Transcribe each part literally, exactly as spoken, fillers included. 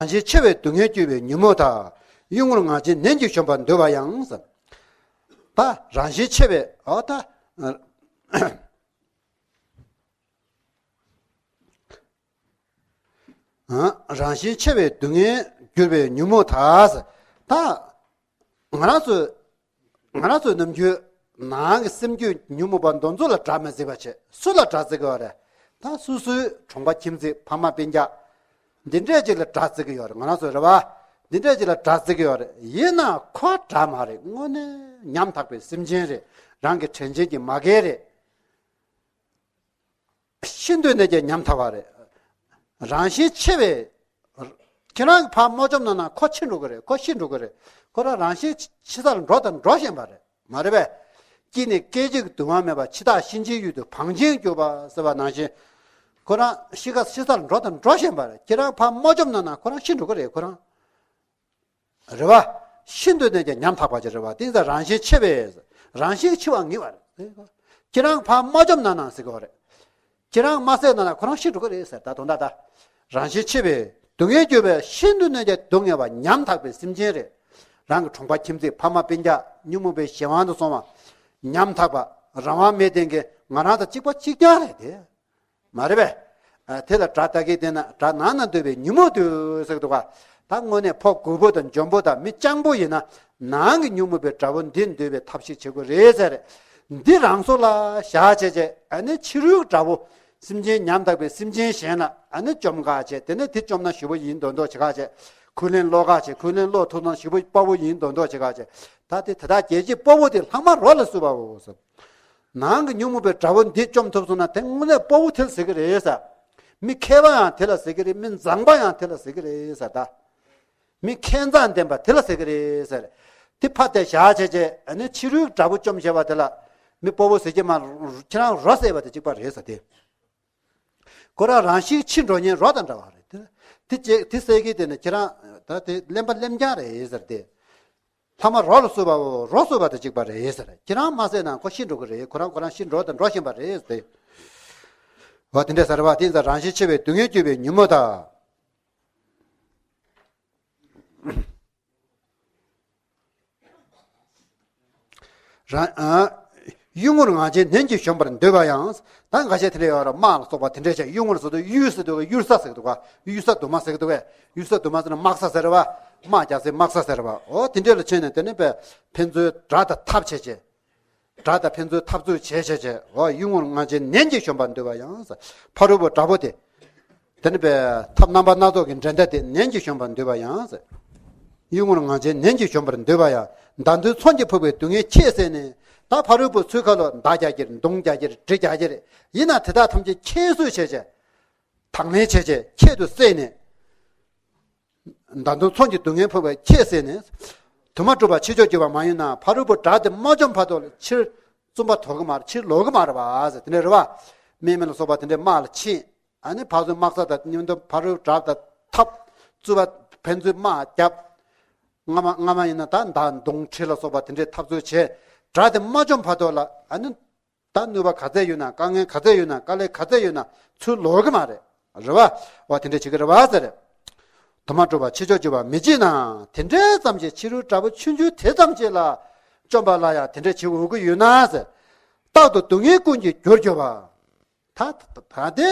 རང་བཞིན་ཆེ་བའི་སྡུག་བསྔལ་སྐྱེ་བའི་ཉོན་མོངས་དག་གཡུལ་ངོར་ངར་ཆེན་ནན་གྱིས་གཞོམ་པར་འདོད་པ་ཡང་། ད་རང་བཞིན་ཆེ་བའི་ཨོ་ད། རང་བཞིན་ཆེ་བའི་སྡུག་བསྔལ་གྱུར་པའི་ཉོན་མོངས་དག་ད་ང་རང་ཚོ་ང་རང་ཚོའི་ནམ་རྒྱུན་ནང་གི་སེམས་རྒྱུད་ཉོན་མོངས་པ་འདི་ཚོ་ལ་དགྲ་མི་བརྩི་བ་བྱེད། སུ་ལ་དགྲ་བརྩི་གི་ཡོད་རེད། ད་སོ་སོའི་གྲོང་པ་ཁྱིམ་མཚེས་ཕ་མ་སྤུན་ཀྱག་འདི་འདྲས་ཅིག་ལ་དགྲ་བརྩི་གི་ཡོད་རེད། ང་རང་ཚོ་རེད་བ། འདི་འདྲས་ཅིག་ལ་དགྲ་བརྩི་གི་ཡོད་རེད། ཡིན་ན་ཁོ་དགྲ་མ་རེད། དངོས་གནས་ཉམ་ཐག་པའི་སེམས་ཅན་རེད། རང་གི་དྲིན་ཆེན་གྱི་མ་རྒན་རེད། ཤི་འདོད་ནས་ཀྱང་ཉམ་ཐག་པ་རེད། རང་བཞིན་ཆེ་བའི། ཁྱེད་རང་གི་ཕར་མ་བཅོམ་ན་ན་ཁོ་འཆི་འགྲོ་གི་རེད། ཁོ་ཤི་འགྲོ་གི་རེད། ཁོ་རང་རང་བཞིན་ཆེ་ས་ལ་འགྲོ་དང་འགྲོ་བཞིན་པ་རེད། མ་རེད་པས། སྐྱེས་ནས་སྐད་ཅིག་དུ་མ་མེད་པ། འཆི་བདག་གཤིན་རྗེའི་ཡུལ་དུ་བང་ཆེན་རྒྱུག་པ་ཟེར་བ་ནང་བཞིན། ཁོ་རང་ཤི་ཁ་ཤི་ས་ལ་འགྲོ་དང་འགྲོ་བཞིན་པ་རེད། ཁྱེད་རང་ཕར་མ་བཅོམ་ན་ན་ཁོ་རང་ཤི་འགྲོ་གི་རེད། ཁོ་རང་། རེད་བ། ཤི་འདོད་ནས་ཀྱང་ཉམ་ཐག་པ་ཅིག་རེད་བ། དེ་ཚོ་རང་བཞིན་ཆེ་བས། རང་བཞིན་འཆི་བ་ངེས་པ་རེད། ཁྱེད་རང་ཕར་མ་བཅོམ་ན་ན་ཟེར་གི་རེད། ཁྱེད་རང་མ་བསད་ན་ན་ཁོ་རང་ཤི་འགྲོ་གི་རེད་ཟེར། ད་དོན་དག་ད། རང་བཞིན་ཆེ་བས་སྡུག་བསྔལ་གྱུར་པའི། ཤི་འདོད་ནས་ཀྱང་སྡུག་བསྔལ་བ་ཉམ་ཐག་པའི་སེམས་ཅན་རེད། རང་གི་གྲོང་པ་ཁྱིམ་མཚེས་ཕ་མ་སྤུན་ཀྱག་ཉོན་མོངས་པའི་གཞན་དབང་དུ་སོང་བ། ཉམ་ཐག་པ། རང་དབང་མེད་ལྡན་གྱི་ང་རང་དང་གཅིག་པ་གཅིག་རྐྱང་རེད་དེ། མ་རེད་པས། ཨ། དེ་ལ་དགྲ་ལྟ་གི་དེ་ན་དགྲ་ནང་ན་འདོད་པའི་ཉོན་མོངས་དུ་ཟེར་འདུག་ག་ད་དངོས་གནས་ཕོ་རྒོད་པོ་དང་འཇོན་པོ་དང་མི་སྤྱང་པོ་ཡིན་ན་ནང་གི་ཉོན་མོངས་པའི་དགྲ་བོ་འདི་འདོད་པའི་ཐབས་ཤེས་བྱེད་དགོས་རེད་ཟེར། འདི་རང་སོ་ལ་བཞག་བྱས་བྱས། ཨ་ནི་ཕྱི་རོལ་དགྲ་བོ་སེམས་ཅན་ཉམ་ཐག་པའི་སེམས་ཅན་གཞན་ལ་ཨ་ནི་བཅོམ་ག་བྱས། དེ་ནས་དེ་བཅོམ་ན་ཞེ་པོ་ཡིན་མདོག་མདོག་བྱེད་ག་བྱས། འཁོན་ལན་སློག་ག་བྱས། འཁོན་ལན་སློག་ཐུབ་ན་ཞེ་པོ་དཔའ་བོ་ཡིན་མདོག་མདོག་བྱེད་ག་བྱས། ད་དེ་ད་ལྟ་རྒྱལ་གཅེས་དཔའ་བོ་དེ་ལྷག་མ་རོ་ལ་བསུ་བའོ་ཟེར། ནང་གི་ཉོན་མོངས་པའི་དགྲ་བོ་འདི་བཅོམ་ཐུབ་སོང་ན་དེ་དངོས་གནས་དཔའ་བོ་དེ་ལ་ཟེར་གི་རེད་ཟེར། མི་མཁས་པ་ཡང་དེ་ལ་ཟེར་གི་རེད། མི་མཛངས་པ་ཡང་དེ་ལ་ཟེར་གི་རེད་ཟེར་ད། མི་མཁས་མཛངས་ལྡན་པ་དེ་ལ་ཟེར་གི་རེད་ཟེར། དེ་ཕར་དེ་བཞག་བྱས་བྱས། ཨ་ནི་ཕྱི་རོལ་དགྲ་བོ་བཅོམ་བྱས་པ་དེ་ལ་མི་དཔའ་བོ་ཟེར་གྱི་མ། ཁྱེད་རང་རོ་བསད་པ་དེ་གཅིག་པ་རེད་ཟེར་ཏེ། ཁོ་རང་རང་བཞིན་འཆི་འགྲོ་ཉེན་རོ་དང་འདྲ་བ་རེད་དེ། དེ་བྱས་དེ་ཟེར་གི་དེ་ནི་ཁྱེད་རང་ད་དེ་གླེན་པ་གླེན་རྐྱང་རེད་ཟེར་ཏེ། ལྷག་མ་རོ་ལ་བསུ་བའོ། རོ་བསུ་བ་དང་གཅིག་པ་རེད་ཟེར། ཁྱེད་རང་མ་བསད་ན་ཁོ་ཤི་འགྲོ་གི་རེད། ཁོ་རང་ཁོ་རང་ཤི་འགྲོ་དང་འགྲོ་བཞིན་པ་རེད་ཟེར། འོ་དེ་འདྲ་ཟེར་བ་དེ་ཚོ་རང་བཞིན་ཆེ་བའི་སྡུག་བསྔལ་གྱུར་པའི་ཉོན་མོངས་དག་རང་། ཨ། གཡུལ་ངོར་ངར་ཆེན་ནན་གྱིས་གཞོམ་པར་འདོད་པ་ཡང་། ད་འགའ་ཤས་དེ་འདྲ་ཡོད་རེད། དམག་ལ་སོགས་པ་དེ་འདྲ་བྱས། གཡུལ་ངོར་ཟེར་དུས་གཡུལ་ཟེར་དུས་གཡུལ་ས་ཟེར་གི་འདུག་ག་གཡུལ་ས་དུ་མ་ཟེར་གི་འདུག་གས། གཡུལ་ས་དུ་མ་ཟེར་ན་དམག་ས་ཟེར་བ། དམག་རྒྱག་སའི་དམག་ས་ཟེར་བ། འོ་དེ་འདྲ་ལ་ཕྱིན་ནས་དེ་ནས་པས་ཕན་ཚུན་དགྲ་དང་འཐབ་བྱས་བྱས། དགྲ་དང་ཕན་ཚུན་འཐབ་རྩོད་བྱས་བྱས་བྱས། འོ་གཡུལ་ངོར་ངར་ཆེན་ནན་གྱིས་གཞོམ་པར་འདོད་པ་ཡང་། ཕ་རོལ་པོ་དགྲ་བོ་དེ། དེ་ནི་པས་ཐབས་རྣམ་པ་སྣ་ཚོགས་ཀྱི་འགྲན་ཟླ་དེ་ནན་གྱིས་གཞོམ་པར་འདོད་པ་ཡང་། གཡུལ་ངོར་ངར་ཆེན་ནན་གྱིས་གཞོམ་པར་འདོད་པ་ཡང་། མདའ་མདུང་མཚོན་གྱིས་ཕོག་པའི་སྡུག་བསྔལ་ཁྱད་བསད་ནས། ད་ཕ་རོལ་པོ་ཚུར་ཁ་ལོ་མདའ་རྒྱག་གི་རེད། མདུང་རྒྱག་གི་རེད། གྲི་རྒྱག་གི་རེད། ཡིན་ན་དེ་དག་ཐམས་ཅད་ཁྱད་གསོད་བྱས་བྱས། དང་ལེན་བྱས་བྱས་ཁྱད་དུ་བསད་ནས། མདའ་མདུང་མཚོན་གྱི་སྡུག་བསྔལ་ཕོག་པའི་ཁྱད་བསད་ནས། དུ་མ་གྲུབ་པ་ཕྱིར་ཕྱོགས་བཅུ་པ་མ་ཡིན་ན། ཕ་རོལ་པོ་དགྲ་དེ་མ་བཅོམ་བར་དུ་ལ་ཕྱིར་བཙུན་པ་དོར་གི་མ་རེད། ཕྱིར་ལོག་གི་མ་རེད་པ་ཟེར། དེ་འདྲ་རེད་པ། དམག་མི་ལ་སོགས་པ་དེ་འདྲའི་དམག་ལ་ཕྱིན། ཨ་ནི་ཕར་ཚུར་དམག་ས་དང་མཉམ་དུ་ཕ་རོལ་དགྲ་དང་འཐབ། བཙུན་པ་ཕན་ཚུན་དམག་རྒྱབ། སྔ་མ་སྔ་མ་ཡིན་ན་ད་མདའ་མདུང་གྲི་ལ་སོགས་པ་དེ་འདྲའི་འཐབ་རྩོད་བྱས། དགྲ་དེ་མ་བཅོམ་བར་དུ་ལ་ཨ་ནི། ད་ནུས་པ་ག་ཚད་ཡོད་ན། དཀའ་ངལ་ག་ཚད་ཡོད་ན། དཀའ་ལས་ག་ཚད་ཡོད་ན་ཚུར་ལོག་གི་མ་རེད། རེད་པ། འོ་དེ་འདྲ་བྱེད་ཀྱི་རེད་པ་ཟེར། དུ་མ་གྲུབ་པ་ཕྱིར་ཕྱོགས་བཅུ་པ་མི་བྱེད་ན། དེ་འདྲའི་ཙམ་ཞིག་ཕྱི་རོལ་དགྲ་བོ་ཆུང་ཆུང་དེ་ཙམ་ཞིག་ལ་བཅོམ་པ་ལ་ཡང་དེ་འདྲ་བྱེད་འོས་ཀྱི་ཡོད་ན་ཟེར། རྟག་ཏུ་སྡུག་བསྔལ་ཀུན་གྱི་རྒྱུར་གྱུར་པ། ད་ད་དེ་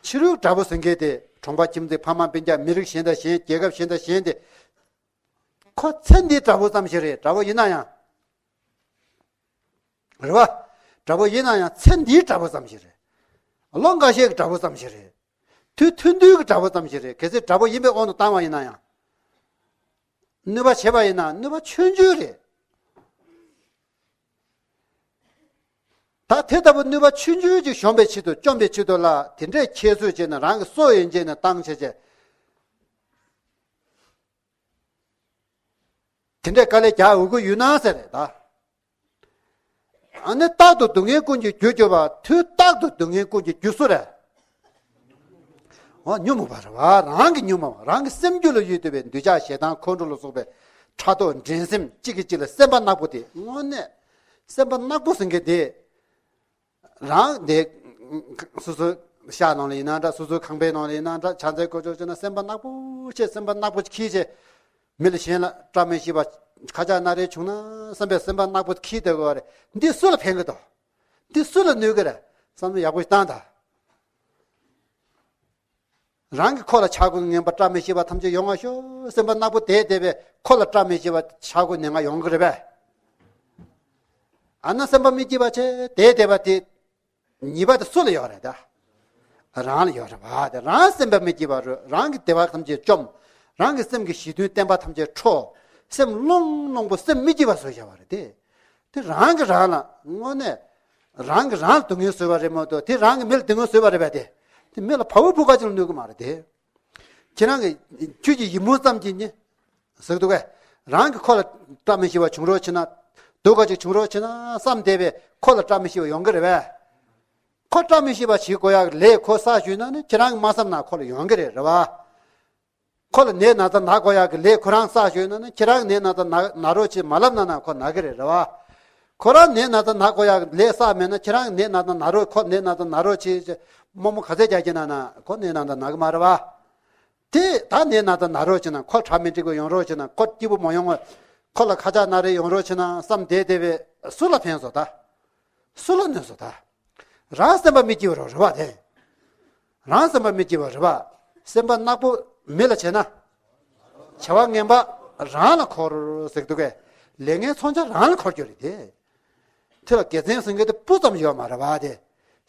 ཕྱི་རོལ་དགྲ་བོ་ཟེར་མཁན་དེ་གྲོང་པ་ཁྱིམ་མཚེས་ཕ་མ་སྤུན་ཀྱག་མི་རིགས་གཞན་དང་གཞན། རྒྱལ་ཁབ་གཞན་དང་གཞན་དེ། ཁོ་ཚེ་འདིའི་དགྲ་བོ་ཙམ་ཞིག་རེད། དགྲ་བོ་ཡིན་ན་ཡང་། རེད་པ། དགྲ་བོ་ཡིན་ན་ཡང་ཚེ་འདིའི་དགྲ་བོ་ཙམ་ཞིག་རེད། ལོ་འགའ་ཤས་ཀྱི་དགྲ་བོ་ཙམ་ཞིག་རེད། དུས་ཐུང་ཐུང་གི་དགྲ་བོ་ཙམ་ཞིག་རེད། གལ་སྲིད་དགྲ་བོ་ཡིན་པའི་དབང་དུ་བཏང་བ་ཡིན་ན་ཡང་། གནོད་པ་བྱས་པ་ཡིན་ན་གནོད་པ་ཆུང་ཆུང་རེད། ད་དེ་ལྟ་བུ་གནོད་པ་ཆུང་ཆུང་ཅིག་གཞོམ་པའི་ཆེད་དུ། བཅོམ་པའི་ཆེད་དུ་ལ་དེ་འདྲའི་ཁྱད་གསོད་བྱས་ནས། རང་གི་སྲོག་ཡན་ཆད་ནས་བཏང་བྱས་བྱས། དེ་འདྲའི་དཀའ་ལས་རྒྱག་འོས་ཀྱི་ཡོད་ན་ཟེར་རེད་ད། ཨ་ནི་རྟག་ཏུ་སྡུག་བསྔལ་ཀུན་གྱི་རྒྱུར་གྱུར་པ། དུས་རྟག་ཏུ་སྡུག་བསྔལ་ཀུན་གྱི་རྒྱུ་སུ་རེད། འོ་ཉོན་མོངས་པ་རེད་པ། རང་གི་ཉོན་མོངས་པ། རང་གི་སེམས་རྒྱུད་ལ་ཡོད་བསྡད་པའི་འདོད་ཆགས་ཞེ་སྡང་ཁོང་ཁྲོ་ལ་སོགས་པའི་ཕྲག་དོག་འགྲན་སེམས། གཅིག་གིས་གཅིག་ལ་སེམས་པ་ནག་པོ་དེ། དངོས་གནས་སེམས་པ་ནག་པོ་ཟེར་མཁན་དེ། རང་དེ་སོ་སོ་ ཤག་ནང་ལ་ཡིན་ན་འདྲ། སོ་སོའི་ཁང་པའི་ནང་ལ་ཡིན་ན་འདྲ། ཕྱག་འཚལ་སྐོར་ཅོག་བྱས་ན་སེམས་པ་ནག་པོ་བྱས། སེམས་པ་ནག་པོ་འཁྱེར་བྱས། མི་ལ་གཞན་ལ་བཀྲ་མི་ཤིས་པ་ཁ་ཆག་སྣ་རལ་བྱུང་ན་བསམ་པའི་སེམས་པ་ནག་པོ་འཁྱེར་བསྡད་དགོས་པ་རེད། འདི་སུ་ལ་ཕན་གི་འདུག་འདི་སུ་ལ་གནོད་གི་རེད། བསམ་བློ་ཡག་པོ་ཞིག་བཏང་དང་། རང་གི་ཁོག་ལ་ཆག་སྒོ་ངན་པ་བཀྲ་མི་ཤིས་པ་ཐམས་ཅད་ཡོང་བ་ཤོག་སེམས་པ་ནག་པོ་བསྡད་བསྡད་པའི་ཁོག་ལ་བཀྲ་མི་ཤིས་པ་ཆག་སྒོ་ངན་པ་ཡོང་གི་རེད་པས། ཨ་ན་སེམས་པ་མི་སྐྱིད་པ་བྱས་བསྡད་བསྡད་པ་དེ། ཉེས་པ་དེ་སུ་ལ་ཡོད་རེད་ད། རང་ལ་ཡོད་རེད་པ། དེ་རང་སེམས་པ་མི་སྐྱིད་པ་རུ། རང་གི་བདེ་བ་ཐམས་ཅད་བཅོམ། རང་གི་སེམས་ཀྱི་ཞི་མཐུན་བརྟན་པ་ཐམས་ཅད་འཕྲོག་སེམས་རླུང་རླུང་པོ་སེམས་མི་སྐྱིད་པ་བཟོས་བཞག་པ་རེད་དེ། དེ་རང་གིས་རང་ལ་དངོས་གནས་རང་གིས་རང་ལ་སྡུག་བསྔལ་བཟོས་པ་རེད་མ་གཏོགས་དེ་རང་གིས་མི་ལ་སྡུག་བསྔལ་བཟོས་པ་རེད་པས། དེ་དེ་མི་ལ་བ་སྤུ་བུ་ག་ཅིག་ལ་གནོད་གི་མ་རེད་དེ། ཁྱེད་རང་གི་ཁྱོད་ཀྱི་ཡིད་སྨོན་ཙམ་གྱིས་ནི་ཟེར་གི་འདུག་གས། རང་གི་ཁོག་ལ་བཀྲ་མི་ཤིས་པ་བྱུང་རོགས་བྱེད་ན། སྡུག་ག་ཅིག་བྱུང་རོགས་བྱེད་ན་བསམ་བསྡད་པའི་ཁོག་ལ་བཀྲ་མི་ཤིས་པ་ཡོང་གི་རེད་པས། ཁོ་བཀྲ་མི་ཤིས་པ་བྱེད་དགོས་ཡག་གི་ལས་ཁོ་བསགས་བཞག་ན་ནི་ཁྱེད་རང་གིས་མ་བསམ་ན་ཁོ་ལ་ཡོང་གི་རེད། རེད་པ། ཁོ་ལ་ནད་ན་ཚ་ན་དགོས་ཡག་གི་ལས་ཁོ་རང་བསགས་བཞག་ན་ནི་ཁྱེད་རང་གིས་ནད་ན་ཚ་ན་ན་རོགས་བྱེད་མ་ལབ་ན་ན་ཁོ་ན་གི་རེད། རེད་པ། ཁོ་རང་ནད་ན་ཚ་ན་དགོས་ཡག་གི་ལས་བསགས་མེད་ན་ཁྱེད་རང་གིས་ནད་ན་ཚ་ན་རོགས། ཁོ་ནད་ན་ཚ་ན་རོགས་བྱེད་ཅེས་རྨོ་མོ་ག་ཚད་རྒྱག་གི་ན་ན་ཁོ་ནད་ན་ཚ་ན་གི་མ་རེད་པ། དེ་ད་ནད་ན་ཚ་ན་རོགས་བྱེད་ན། ཁོ་ཁྲག་མི་འགྲིག་པ་ཡོང་རོགས་བྱེད་ན། ཁོ་སྐྱིད་པོ་མ་ཡོང་བ། ཁོ་ལ་ཁ་ཆག་སྣ་རལ་ཡོང་རོགས་བྱེད་ན་བསམ་བསྡད་བསྡད་པའི་སུ་ལ་ཕན་སོང་ད། སུ་ལ་གནོད་སོང་ད། རང་སེམས་པ་མི་སྐྱིད་པ་རོ་རེད་པ་དེ། རང་སེམས་པ་མི་སྐྱིད་པ་རེད་པ། སེམས་པ་ནག་པོ་མི་ལ་བྱས་ན། བྱ་བ་ངན་པ་རང་ལ་འཁོར་ཟེར་གི་འདུག་གས། ལས་ངན་མཚོན་ཆ་རང་ལ་འཁོར་རྒྱུ་རེད་དེ། དེ་ལ་དགེ་མཚན་ཟེར་མཁན་དེ་སྤུ་ཙམ་ཡོད་མ་རེད་པ་དེ།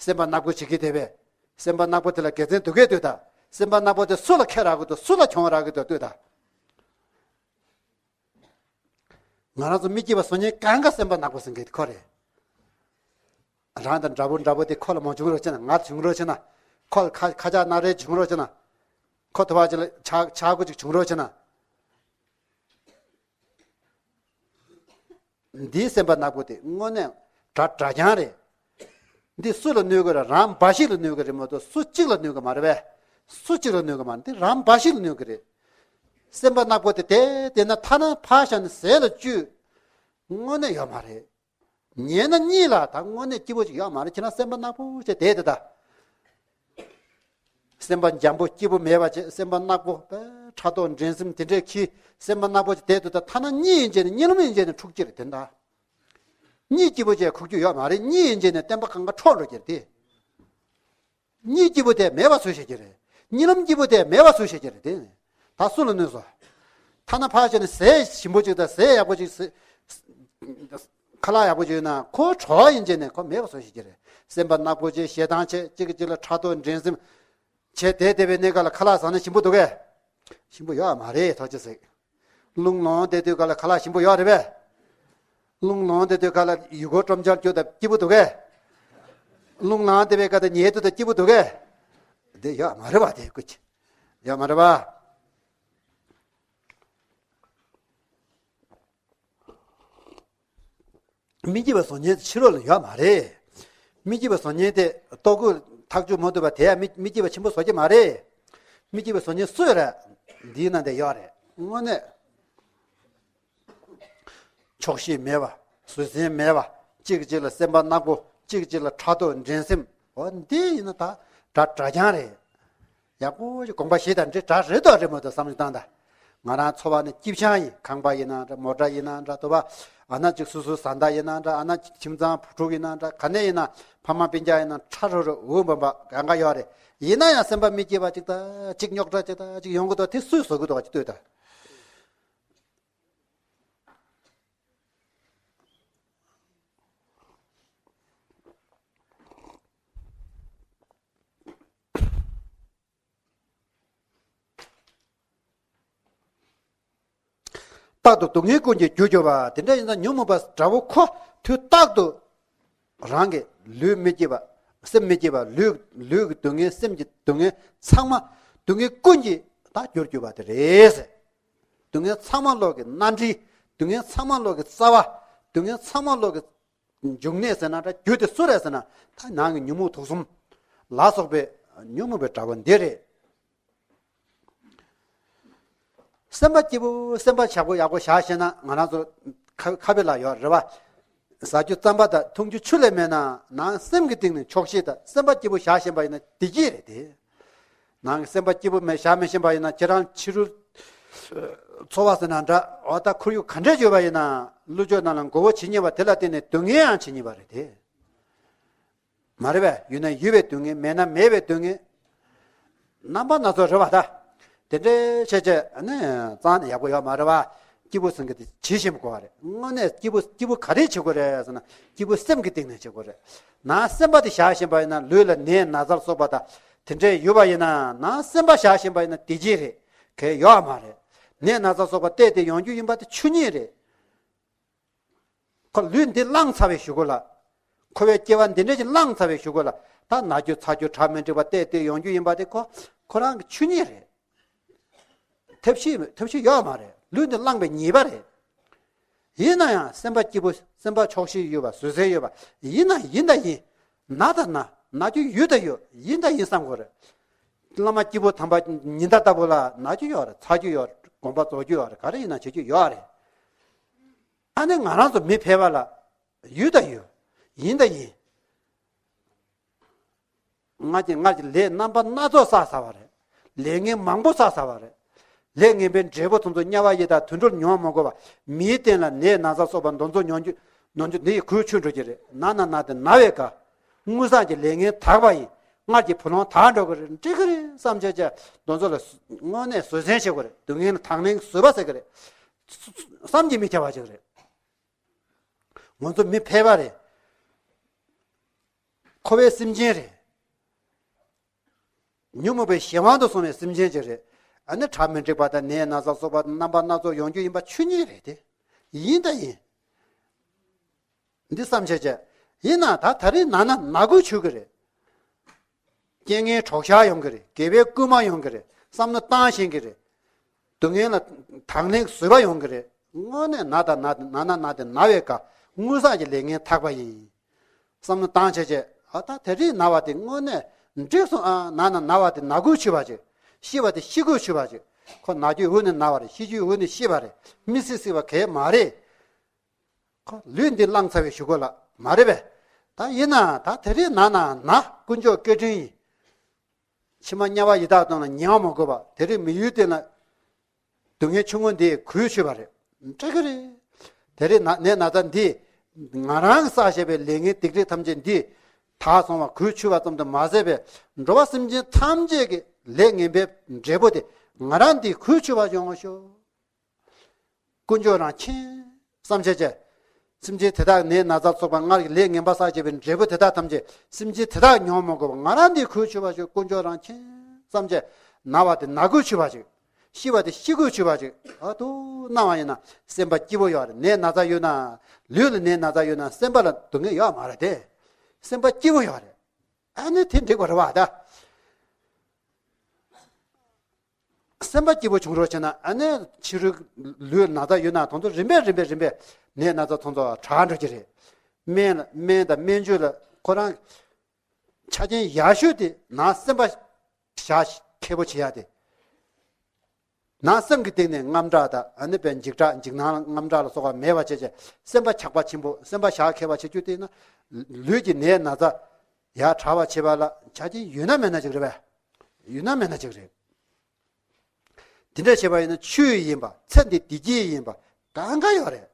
སེམས་པ་ནག་པོ་བྱེད་ཀྱི་བསྡད་པས། སེམས་པ་ནག་པོ་དེ་ལ་དགེ་མཚན་འདུག་གས་ལྟོས་དང་། སེམས་པ་ནག་པོ་དེ་སུ་ལ་ཁེ་རག་གི་འདུག་སུ་ལ་གྱོང་རག་གི་འདུག་ལྟོས་དང་། ང་རང་ཚོ་མི་སྐྱིད་པ་བཟོ་མཁན་གང་ག་སེམས་པ་ནག་པོ་ཟེར་མཁན་དེ་ཁོ་རེད། རང་དང་འདྲ་པོ་འདྲ་པོ་དེ་ཁོ་ལ་མ་བྱུང་རོགས་བྱེད་ན། ང་བྱུང་རོགས་བྱེད་ན། ཁོ་ལ་ཁ་ཁ་ཆག་སྣ་རལ་བྱུང་རོགས་བྱེད་ན། ཁོ་དུ་བ་ཅིག་ལ་ཆག་ཆག་སྒོ་ཅིག་བྱུང་རོགས་བྱེད་ན། འདིའི་སེམས་པ་ནག་པོ་དེ་དངོས་གནས་དྲ་དྲ་རྐྱང་རེད། འདི་སུ་ལ་གནོད་ཀྱི་རེད། རང་འབའ་ཞིག་ལ་གནོད་ཀྱི་རེད་མ་གཏོགས་སུ་གཅིག་ལ་གནོད་ཀྱི་མ་རེད་པས། སུ་གཅིག་ལ་གནོད་ཀྱི་མ་རེད། འདི་རང་འབའ་ཞིག་ལ་གནོད་ཀྱི་རེད། སེམས་པ་ནག་པོ་དེ་དེ་དེ་ན་ཐ་ན་ཕར་བཞག་ནས་ཟས་ལ་བཅུད་དངོས་གནས་ཡོད་མ་རེད། ཉལ་ན་གཉིད་ལ་ད་དངོས་གནས་སྐྱིད་པོ་ཞིག་ཡོད་མ་རེད། ཁྱེད་རང་སེམས་པ་ནག་པོ་བྱས་བསྡད་དེ་ད། སེམས་པ་འཇམ་པོ་སྐྱིད་པོ་མེད་པ་བྱས། སེམས་པ་ནག་པོ་ཕྲག་དོག་འགྲན་སེམས་དེ་འདྲས་ཁྱི། སེམས་པ་ནག་པོ་བྱས་བསྡད་དེ་ད། ཐ་ན་གཉིད་ཡིན་བྱས་ནས་གཉིད་ལམ་ཡིན་བྱས་ནས་འཁྲུག་ཀྱི་རེད་དེ་ད། གཉིད་སྐྱིད་པོ་བྱས་ཁུག་རྒྱུ་ཡོད་མ་རེད། གཉིད་ཡིན་བྱས་ནས་སྟོན་པ་གང་ག་འཕྲོག་འགྲོ་གི་རེད་དེ། གཉིད་སྐྱིད་པོ་དེ་མེད་པ་བཟོས་བཞག་གི་རེད། གཉིད་ལམ་སྐྱིད་པོ་དེ་མེད་པ་བཟོས་བཞག་གི་རེད་དེ། ད་སུ་ལ་གནོད་སོང་། ཐ་ན་ཕར་བྱས་ནས་ཟས་ཞིམ་པོ་ཅིག་དང་ཟས་ཡག་པོ་ཅིག་ཟས། ཁ་ལག་ཡག་པོ་ཅིག་ཡོད་ན་ཁོ་གྲོགས་ཡིན་བྱས་ནས་ཁོ་མེད་པ་བཟོས་བཞག་གི་རེད། སེམས་པ་ནག་པོ་བྱས། ཞེ་སྡང་བྱས། གཅིག་གིས་གཅིག་ལ་ཕྲག་དོག་འགྲན་སེམས་བྱས་བསྡད་བསྡད་པའི་གནས་སྐབས་ལ་ཁ་ལག་བཟས་ན་ཞིམ་པོ་འདུག་གས། ཞིམ་པོ་ཡོད་མ་རེད། ཐུགས་རྗེ་ཆེ། རླུང་ལངས་བསྡད་དུས་སྐབས་ལ་ཁ་ལག་ཞིམ་པོ་ཡོད་རེད་པས། རླུང་ལངས་བསྡད་དུས་སྐབས་ལ་ཡུལ་སྐོར་སྤྲོ་འཆམ་རྒྱུ་དང་སྐྱིད་པོ་འདུག་གས། རླུང་ལངས་བསྡད་པའི་སྐབས་དེ་ཉལ་དུས་དང་སྐྱིད་པོ་འདུག་གས། འདི་ཡོད་མ་རེད་པ། དེ་ཀུ་ཅི་ཡོད་མ་རེད་པ། མི་སྐྱིད་པ་བཟོ་མཁན་དེ་ཕྱི་ལོགས་ལ་ཡོད་མ་རེད། མི་སྐྱིད་པ་བཟོ་མཁན་དེ་ལྟོ་གོས་ཐག་ཆོད་མ་ཐུབ་པ་དེ་ཡང་མི་མི་སྐྱིད་པ་ཆེན་པོ་བཟོ་གི་མ་རེད། མི་སྐྱིད་པ་བཟོ་མཁན་སུ་ཡོད་རེད། འདིའི་ནང་དེ་ཡོད་རེད། དངོས་གནས་ཆོག་ཤེས་མེད་པ། བཟོད་བསྲན་མེད་པ། གཅིག་གཅིག་ལ་སེམས་པ་ནག་པོ། གཅིག་གཅིག་ལ་ཕྲག་དོག་འགྲན་སེམས། འོ་འདི་ཡིན་ན་ད་དྲ་དྲ་རྐྱང་རེད། ཡག་པོ་ཞིག་དགོངས་པ་བཞེས་དང་། འདི་དྲ་རེད་དོ་རེད་མ་གཏོགས་བསམ་བློ་བཏང་དང་། ང་རང་འཚོ་བ་ནི་སྐྱིད་ཤང་ཡིན། ཁང་པ་ཡིན་ན་འདྲ། མོ་ཊ་ཡིན་ན་འདྲ། དོ་བ་ཨ་ན་ཅིག་སོ་སོའི་བཟའ་ཟླ་ཡིན་ན་འདྲ། ཨ་ན་ཅིག་ཁྱིམ་ཚང་བུ་ཕྲུག་ཡིན་ན་འདྲ། ག་ནས་ཡིན་ན་ཕ་མ་སྤུན་ཀྱག་ཡིན་ན་ཁྲ་རོ་རོ་འུ་འབམ་པ་གང་ག་ཡོད་རེད། ཡིན་ན་ཡང་སེམས་པ་མི་སྐྱིད་པ་ཅིག་དང་། ཅིག་རྙོག་དྲ་ཅིག་དང་ཅིག་ཡོང་གི་འདུག་དེ་སུས་བཟོ་གི་འདུག་ག་ཅིག་ལྟོས་དང་། རྟག་ཏུ་སྡུག་བསྔལ་ཀུན་གྱི་རྒྱུར་གྱུར་པ། དེ་འདྲ་ཡིན་ཙང་ཉོན་མོངས་པ་དགྲ་བོ་ཁོ་དུས་རྟག་ཏུ་རང་གི་ལུས་མི་སྐྱིད་པ། སེམས་མི་སྐྱིད་པ། ལུས་ལུས་ཀྱི་སྡུག་བསྔལ། སེམས་ཀྱི་སྡུག་བསྔལ། ཚང་མ་སྡུག་བསྔལ་ཀུན་གྱི་ད་རྒྱུར་གྱུར་པ་དེ་རེད་ཟེར། སྡུག་བསྔལ་ཚང་མ་ལོག་གི་རྣམ་འགྲེལ། སྡུག་བསྔལ་ཚང་མ་ལོག་གི་རྩ་བ། སྡུག་བསྔལ་ཚང་མ་ལོག་གི་འབྱུང་གནས་ཟེར་ན་འདྲ། རྒྱུ་དེ་སུ་རེད་ཟེར་ན་ད་ནང་གི་ཉོན་མོངས་དུག་གསུམ་ལ་སོགས་པའི་ཉོན་མོངས་པའི་དགྲ་བོ་འདི་རེད། སེམས་པ་སྐྱིད་པོ་སེམས་པ་ཆགས་པོ་ཡག་པོ་བཞག་ཤེས་ན་ང་རང་ཚོ་ཁ་ཁ་དཔེ་ལ་ཡོད་རེད་པ། ཟ་རྒྱུ་རྩམ་པ་དང་འཐུང་རྒྱུ་ཆུ་ལས་མེད་ན་ནང་སེམས་ཀྱི་སྟེང་ནས་ཆོག་ཤེས་དང་སེམས་པ་སྐྱིད་པོ་བཞག་བཞིན་པ་ཡིན་ན་བདེ་སྐྱིད་རེད་དེ། ནང་གི་སེམས་པ་སྐྱིད་པོ་མེད་བཞག་མི་ཤེས་པ་ཡིན་ན་ཁྱེད་རང་ཕྱི་རུ་འཚོ་བ་ཟེར་ན་འདྲ་འོ་ད་ཁོར་ཡུག་ག་འདྲ་ཡོད་པ་ཡིན་ན་ཀླུ་ཅོག་ནང་ལ་མགོ་བོ་བྱེད་ཉེ་བ་དེ་ལ་བརྟེན་ནས་སྡུག་བསྔལ་ཡང་བྱེད་ཉེ་བ་རེད་དེ། མ་རེད་པས། ཡོད་ན་ཡོད་པའི་སྡུག་བསྔལ་མེད་ན་མེད་པའི་སྡུག་བསྔལ། རྣམ་པ་སྣ་ཚོགས་རེད་པ་ད། དེ་འདྲའི་བྱས་བྱས་ནི་རྩང་ནས་ཡག་པོ་ཡོད་མ་རེད་པ། སྐྱིད་པོ་ཟེར་མཁན་དེ་ཇི་བཞིན་དགོས་པ་རེད། དངོས་གནས་སྐྱིད་པོ་སྐྱིད་པོ་ག་རེ་བྱེད་དགོས་རེད་ཟེར་ན་སྐྱིད་པོ་སེམས་ཀྱི་སྟེང་ནས་བྱེད་དགོས་རེད། ནང་སེམས་པ་དེ་བཞག་བཞིན་པ་ཡིན་ན་ལུས་ལ་ནད་ན་ཚ་ལ་སོགས་པ་དང་དེ་འདྲས་ཡོད་པ་ཡིན་ན་ནང་སེམས་པ་བཞག་བཞིན་པ་ཡིན་ན་བདེ་སྐྱིད་རེད། གལ་ཡོད་མ་རེད། ནད་ན་ཚ་སོགས་པ་བལྟས་ཏེ་ཡོང་རྒྱུ་ཡིན་པ་དེ་ཆོས་ཉིད་རེད། ཁོ་ལུས་འདི་བླངས་ཚར་བའི་གཞུག་གུ་ལ། འཁོར་བའི་སྐྱེ་བ་འདི་འདྲ་ཞིག་བླངས་ཚར་བའི་གཞུག་གུ་ལ། ད་ན་རྒྱུ་ཚ་རྒྱུ་དྲག་མི་འགྲིག་པ་བལྟས་ཏེ་ཡོང་རྒྱུ་ཡིན་པ་དེ་ཁོ་ཁོ་རང་གི་ཆོས་ཉིད་རེད། ཐབས་ཤེས་ཐབས་ཤེས་ཡོད་མ་རེད། ལུས་འདི་བླངས་པའི་ཉེས་པ་རེད། ཡིན་ན་ཡང་སེམས་པ་སྐྱིད་པོ་སེམས་པ་ཆོག་ཤེས་ཡོད་པ་བཟོད་བསྲན་ཡོད་པ་ཡིན་ན་ཡིན་ད་ཡིན། ན་ད་ན་ན་རྒྱུ་ཡོད་ད་ཡོད་ཡིན་ད་ཡིན་བསམ་དགོས་རེད། བླ་མ་སྐྱིད་པོ་དམ་པ་ཉི་ཟླ་ལྟ་བུ་ལ་ན་རྒྱུ་ཡོད་རེད། ཚ་རྒྱུ་ཡོད་རེད། དགོངས་པ་རྫོགས་རྒྱུ་ཡོད་རེད། ག་རེ་ཡིན་ན་བྱེད་རྒྱུ་ཡོད་རེད། ཨ་ནི་ང་རང་ཚོ་མི་ཕལ་པ་ལ་ཡོད་ད་ཡོད། ཡིན་ད་ཡིན། ང་གི་སྔར་གྱི་ལས་རྣམ་པ་སྣ་ཚོགས་བསགས་ཚར་བ་རེད། ལས་ངན་མང་པོ་བསགས་ཚར་བ་རེད། ལས་ངན་པའི་འབྲས་བུ་དེ་ཚོ་དམྱལ་བ་ཡི་དྭགས་དུད་འགྲོར་མྱོང་མ་དགོས་པ་མིའི་སྟེང་ལ་ནད་ན་ཚ་སོགས་པ་འདི་ཚོ་མྱོང་རྒྱུ་མྱོང་རྒྱུ་འདི་ཡི་གོས་ཆོད་འགྲོ་གི་རེད། ན་ན་ན་དེ་ན་བའི་དགའ། དངོས་བསགས་ཀྱི་ལས་ངན་དག་པ་ཡིན། སྔར་གྱི་བུ་ལོན་དག་འགྲོ་གི་རེད། འགྲིག་གི་རེད་བསམ་བྱས་བྱས་འདི་ཚོ་ལ་དངོས་གནས་བཟོད་བསྲན་བྱེད་དགོས་རེད། སྡུག་བསྔལ་ལ་དང་བླངས་བཟོད་པ་ཟེར་གི་རེད། བསམ་གྱིས་མི་ཁྱབ་པ་ཅིག་རེད། ང་ཚོ་མི་ཕལ་པ་རེད། འཁོར་བའི་སེམས་ཅན་རེད། ཉོན་མོངས་པའི་གཞན་དབང་དུ་སོང་བའི་སེམས་ཅན་ཅིག་རེད། ཨ་ནི་དྲག་མི་འགྲིག་པ་དང་ནད་ན་ཚ་སོགས་པ་རྣམ་པ་སྣ་ཚོགས་ཡོང་རྒྱུ་ཡིན་པ་ཆོས་ཉིད་རེད་དེ། ཡིན་ད་ཡིན། འདི་བསམ་བྱས་བྱས། ཡིན་ན་ད་ད་རེས་ན་ན་ན་དགོས་ཆོག་གི་རེད། རྐྱེན་ངན་གྲོགས་ཤར་ཡོང་གི་རེད། དགེ་བའི་བསྐུལ་མ་ཡོང་གི་རེད། བསམ་བློ་བཏང་ཤེས་ཀྱི་རེད། སྡུག་བསྔལ་ལ་དང་བླངས་བཟོད་པ་ཡོང་གི་རེད། དངོས་གནས་ན་དང་ན་ན་ན་ན་དེ་ན་བའི་དགའ། དངོས་བསགས་ཀྱི་ལས་ངན་དག་པ་ཡིན། བསམ་བློ་བཏང་བྱས་བྱས་ཨ་ད་དེ་རིང་ན་བ་དེ་དངོས་གནས་འགྲིག་སོང་ཨ། ན་ན་ན་བ་དེ་ན་དགོས་ཆོག་པ་ཅིག་ཤི་བ་དེ་ཤི་དགོས་ཆོག་པ་ཅིག་ཁོ་ན་རྒྱུའི་འོག་ནས་ན་བ་རེད། ཤི་རྒྱུའི་འོག་ནས་ཤི་བ་རེད། མི་སྲིད་སྲིད་པ་གས་མ་རེད། ཁོ་ལུས་འདི་བླངས་ཚར་བའི་གཞུག་གུ་ལ་མ་རེད་པས། ད་ཡིན་ན་ད་དེ་རིང་ན་ན་ན་དཀོན་མཆོག་བཀའ་དྲིན་ཡིན། ཕྱི་མ་དམྱལ་བ་ཡི་དྭགས་དང་ལ་ཉལ་བ་མ་དགོས་པ་དེ་རིང་མི་ཡུལ་དེ་ན་སྡུག་བསྔལ་ཆུང་ངུ་འདི་གོས་ཆོད་པ་རེད། འགྲིག་གི་རེད། དེ་རིང་ན་ནད་ན་ཚ་འདི་ང་རང་གིས་བསགས་བཞག་པའི་ལས་ངན་སྡིག་སྒྲིབ་ཐམས་ཅད་འདི་དག་སོང་བ་གོས་ཆོད་པ་ཙམ་དུ་མ་ཟད་པའི་འགྲོ་བ་སེམས་ཅན་ཐམས་ཅད་ཀྱི་ལས་ངན་པའི་འབྲས་བུ་དེ་ང་རང་འདི་གོས་ཆོད་པ་ཡོང་བ་ཤོག་དཀོན་མཆོག་རང་མཁྱེན། བསམ་བྱས་བྱས། སེམས་ཅན་དེ་དག་ནད་ན་ཚ་སོགས་པ་སྔར་གྱི་ལས་ངན་པ་བསགས་བྱས་པའི་འབྲས་བུ་དེ་དག་ཐམས་ཅད་སེམས་ཅན་དེ་དག་མྱོང་མ་དགོས་པ་ང་རང་འདི་གོས་ཆོད་པ་ཞིག་དཀོན་མཆོག་རང་མཁྱེན། བསམ་བྱས། ན་བ་དེ་ན་གོས་ཆོད་པ་ཞིག་ཤི་བ་དེ་ཤི་གོས་ཆོད་པ་ཞིག་ཨ་ཏུ་གནང་བ་ཡིན་ན་སེམས་པ་སྐྱིད་པོ་ཡོད་རེད། ནད་ན་ཚ་ཡོད་ན། ལུས་ལ་ནད་ན་ཚ་ཡོད་ན་སེམས་པ་ལ་སྡུག་བསྔལ་ཡོད་མ་རེད་དེ། སེམས་པ་སྐྱིད་པོ་ཡོད་རེད། ཨ་ནི་དེ་འགྲིག་པ་རེད་བ་ད། སེམས་པ་སྐྱིད་པོ་བྱུང་རོགས་བྱས་ན་ཨ་ནི་ཕྱི་རོལ་ལུས་ན་ཚ་ཡོད་ན་དེ་ཚོ་རིམ་པས་རིམ་པས་རིམ་པས་ནད་ན་ཚ་དེ་ཚོ་དྲག་འགྲོ་གི་རེད། སྨན་ལ་སྨན་དང་སྨན་བཅོས་ལ་ཁོ་རང་ཆ་རྐྱེན་ཡག་ཤོས་དེ་ནང་སེམས་པ་བཞག་མཁས་པོ་བྱེད་ཡ་དེ། ནང་སེམས་ཀྱི་སྟེང་ནས་རྔམ་སྐྲག་དང་ཨ་ནི་པའི་འཇིགས་སྐྲག་འཇིགས་སྣང་རྔམ་སྐྲག་ལ་སོགས་པ་མེད་པ་བྱས་བྱས་སེམས་པ་ཆགས་པ་ཆེན་པོ་སེམས་པ་བཞག་མཁས་པ་བྱེད་རྒྱུ་དེ་ན་ལུས་ཀྱི་ནད་ན་ཚ་ཡག་དྲག་པ་བྱེད་པ་ལ་ཆ་རྐྱེན་ཡོད་ན་མེད་ན་ཅིག་རེད་པས། ཡོད་ན་མེད་ན་ཅིག་རེད། དེ་འདྲ་བྱས་པ་ཡིན་ན་ཆོས་ཡིན་པ་ཚེ་འདི་བདེ་སྐྱིད་ཡིན་པ་གང་ག་ཡོད་རེད།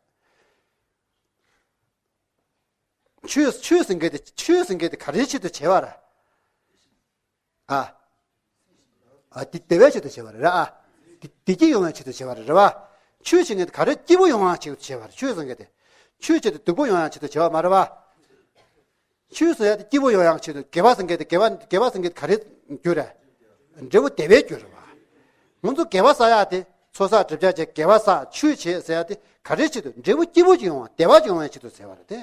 ཆོས་ཆོས་ཟེར་མཁན་དེ་ཆོས་ཟེར་མཁན་དེ་ག་རེའི་ཆེད་དུ་བྱས་པ་རེད། ཨ། ཨ་དེ་བདེ་བའི་ཆེད་དུ་བྱས་པ་རེད་ར་ཨ། དེ་བདེ་སྐྱིད་ཡོང་བའི་ཆེད་དུ་བྱས་པ་རེད་ར་བ། ཆོས་ཟེར་མཁན་དེ་ག་རེ་སྐྱིད་པོ་ཡོང་བའི་ཆེད་དུ་བྱས་པ་རེད། ཆོས་ཟེར་མཁན་དེ་ཆོས་ཆེད་དུ་སྡུག་པོ་ཡོང་བའི་ཆེད་དུ་བྱས་པ་མ་རེད་བ། ཆོས་ཟེར་ཡ་དེ་སྐྱིད་པོ་ཡོང་ཡག་ཆེད་དུ་དགེ་བ་ཟེར་མཁན་དེ་དགེ་བ་དགེ་བ་ཟེར་མཁན་དེ་ག་རེ་རྒྱུ་རེད། འབྲས་བུ་བདེ་བའི་རྒྱུ་རེད་བ། ང་ཚོ་དགེ་བ་བསགས་ཡག་དེ་ཚོགས་བསགས་སྒྲིབ་སྦྱང་བྱས་དགེ་བ་བསགས་ཆོས་བྱེད་ཟེར་ཡག་དེ་ག་རེ་ཆེད་དུ་འབྲས་བུ་སྐྱིད་པོ་ཅིག་ཡོང་བ་བདེ་བ་ཅིག་ཡོང་བའི་ཆེད་དུ་ཟེར་བ་རེད་དེ།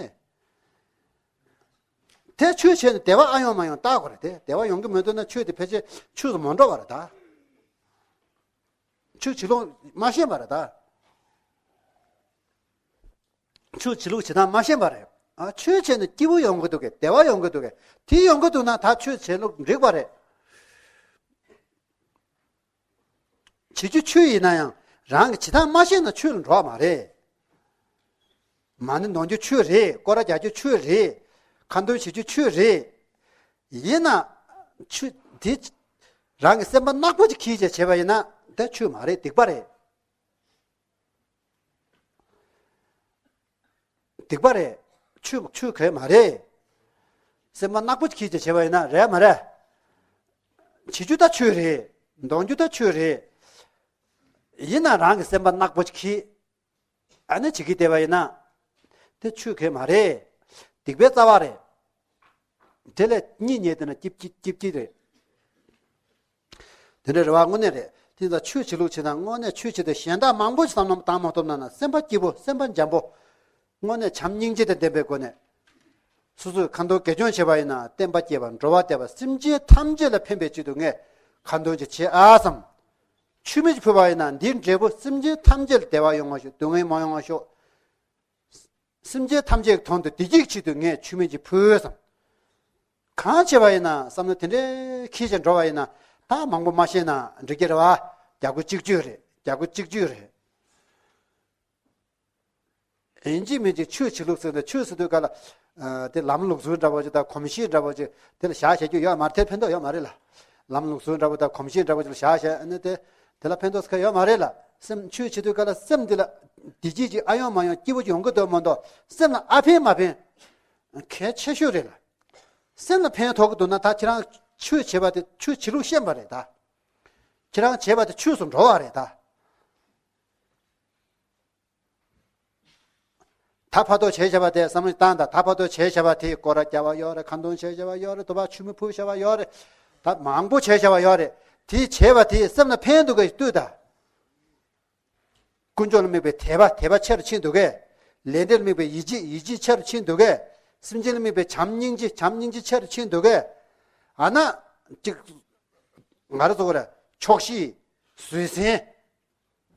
དེ་ཆོས་བྱས་ནས་བདེ་བ་ཨ་ཡོང་མ་ཡོང་བལྟ་དགོས་རེད་དེ། བདེ་བ་ཡོང་གི་མི་འདུག་ན་ཆོས་དེ་ཕལ་ཆེར་ཆོས་སུ་མ་འགྲོ་བ་རེད་ད། ཆོས་བྱེད་ལུགས་མ་ཤེས་པ་རེད་ད། ཆོས་བྱེད་ལུགས་བྱེད་སྟངས་མ་ཤེས་པ་རེད། ཨ་ཆོས་བྱས་ནས་སྐྱིད་པོ་ཡོང་གི་འདུག་གས། བདེ་བ་ཡོང་གི་འདུག་གས། དེ་ཡོང་གི་འདུག་ན་ད་ཆོས་བྱེད་ལུགས་འགྲིག་པ་རེད། བྱེད་རྒྱུ་ཆོས་ཡིན་ན་ཡང་རང་གི་བྱེད་སྟངས་མ་ཤེས་ན་ཆོས་ལ་འགྲོ་བ་མ་རེད། མ་ཎི་འདོན་རྒྱུ་ཆོས་རེད། སྐོར་ར་རྒྱག་རྒྱུ་ཆོས་རེད། ཁ་འདོན་བྱེད་རྒྱུ་ཆོས་རེད། ཡིན་ན་ཆོས་དེ་རང་གི་སེམས་པ་ནག་པོ་ཅིག་གིས་བྱས་བྱས་པ་ཡིན་ན་དེ་ཆོས་མ་རེད། སྡིག་པ་རེད། སྡིག་པ་རེད། ཆོས་ཆོས་ག་མ་རེད། སེམས་པ་ནག་པོ་ཅིག་གིས་བྱས་བྱས་པ་ཡིན་ན་རེད་མ་རེད། བྱེད་རྒྱུ་ད་ཆོས་རེད། འདོན་རྒྱུ་ད་ཆོས་རེད། ཡིན་ན་རང་གི་སེམས་པ་ནག་པོ་ཅིག་གིས། ཨ་ནི་བྱེད་ཀྱི་བསྡད་པ་ཡིན་ན། དེ་ཆོས་ག་མ་རེད། སྡིག་པའི་རྩ་བ་རེད། དེ་ལས་གཉིད་ཉལ་བསྡད་ན་སྐྱིད་སྐྱིད་སྐྱིད་སྐྱིད་རེད། དེ་འདྲ་རེད་བ། དངོས་གནས་རེད། དེ་ད་ཆོས་བྱེད་ལུགས་བྱེད་ན་དངོས་གནས་ཆོས་བྱེད་དུས་གཞན་དག་མང་པོ་ཞིག་བསམ་བློ་བཏང་མ་ཐུབ་ན་ན་སེམས་པ་སྐྱིད་པོ་སེམས་པ་འཇམ་པོ། དངོས་གནས་བྱམས་སྙིང་རྗེ་དང་ལྡན་པའི་སྒོ་ནས། སོ་སོས་ཁ་འདོན་དགེ་སྦྱོར་བྱེད་པ་ཡིན་ན་བསྟན་པ་སྐྱེས་པ་འགྲོ་བ་བདེ་བ་སེམས་ཅན་ཐམས་ཅད་ལ་ཕན་པའི་ཆེད་དུ་ངས་ཁ་འདོན་ཅིག་བྱེད་ཨ་བསམ། མཆོད་མེ་ཅིག་ཕུལ་བ་ཡིན་ན་འདིའི་འབྲས་བུ་སེམས་ཅན་ཐམས་ཅད་ལ་བདེ་བ་ཡོང་བ་ཤོག་སྡུག་བསྔལ་མ་ཡོང་བ་ཤོག་སེམས་ཅན་ཐམས་ཅད་ཀྱི་དོན་དུ་བདེ་སྐྱིད་ཆེད་དུ་ངས་མཆོད་མེ་ཅིག་ཕུལ་བསམ། གང་བྱེད་པ་ཡིན་ན་བསམ་བློ་དེ་འདྲའི་འཁྱེར་བྱས་འགྲོ་བ་ཡིན་ན་ད་མང་པོ་མ་ཤེས་ན་འགྲིག་གི་རེད་བ། རྒྱ་སྒོ་གཅིག་གཅོད་རེད། རྒྱ་སྒོ་གཅིག་གཅོད་རེད། ཡིན་གཅིག་མིན་གཅིག་ཆོས་བྱེད་ལུགས་ཟེར་ནས་ཆོས་ཟེར་དུས་ག་ལ། ཨ། དེ་ལམ་ལུགས་སྲོལ་འདྲ་པོ་ཅིག་དང་གོམས་གཤིས་འདྲ་པོ་ཅིག་དེ་ལ་བཞག་བྱེད་རྒྱུ་ཡོད་མ་རེད། དེ་ཕན་ཐོགས་ཡོད་མ་རེད་ལ། ལམ་ལུགས་སྲོལ་འདྲ་པོ་དང་གོམས་གཤིས་འདྲ་པོ་ཅིག་ལ་བཞག་བྱས་ཨ་ནི་དེ་དེ་ལ་ཕན་ཐོགས་ཟེར་མཁན་ཡོད་མ་རེད་ལ། སེམས་ཆོས་བྱེད་དུས་ག་ལ་སེམས་འདི་ལ་བདེ་སྐྱིད་ཅིག་ཨ་ཡོང་མ་ཡོང་སྐྱིད་པོ་ཅིག་ཡོང་གི་འདུག་མ་གཏོགས་སེམས་ལ་ཨ་ཕན་མ་ཕན་གལ་ཆེ་ཤོས་རེད་ལ། སེམས་ལ་ཕན་ཐོགས་ཀྱི་འདུག་ན་ད་ཁྱེད་རང་ཆོས་བྱེད་པ་དེ་ཆོས་བྱེད་ལུགས་ཤེས་པ་རེད་ད། ཁྱེད་རང་བྱེད་པ་དེ་ཆོས་སུ་འགྲོ་བ་རེད་ད། ད་བར་དུ་བྱས་བྱས་པ་དེ་བསམ་བློ་བཏང་དང་། ད་བར་དུ་བྱས་བྱས་པ་དེ་སྐོར་ར་རྒྱབ་པ་ཡོད་རེད། ཁ་འདོན་བྱས་བྱས་པ་ཡོད་རེད། དུ་བ་ཆུ་མི་ཕུ་བྱས་པ་ཡོད་རེད། ད་མང་པོ་བྱས་བྱས་པ་ཡོད་རེད། དེ་བྱས་པ་དེ་སེམས་ལ་ཕན་འདུག་གས་ལྟོས་དང་། ཀུན་སྤྱོད་ལ་དམིགས་པའི་དད་པ་དད་པ་ཆེ་རུ་ཕྱིན་འདུག་གས། ལས་འབྲས་ལ་དམིགས་པའི་ཡིད་ཆེས་ཡིད་ཆེས་ཆེ་རུ་ཕྱིན་འདུག་གས། སེམས་ཅན་ལ་དམིགས་པའི་བྱམས་སྙིང་རྗེ་བྱམས་སྙིང་རྗེ་ཆེ་རུ་ཕྱིན་འདུག་གས། ཨ་ན་ཅིག་ང་རང་ཚོ་ག་རེ་ཆོག་ཤེས་བཟོད་བསྲན།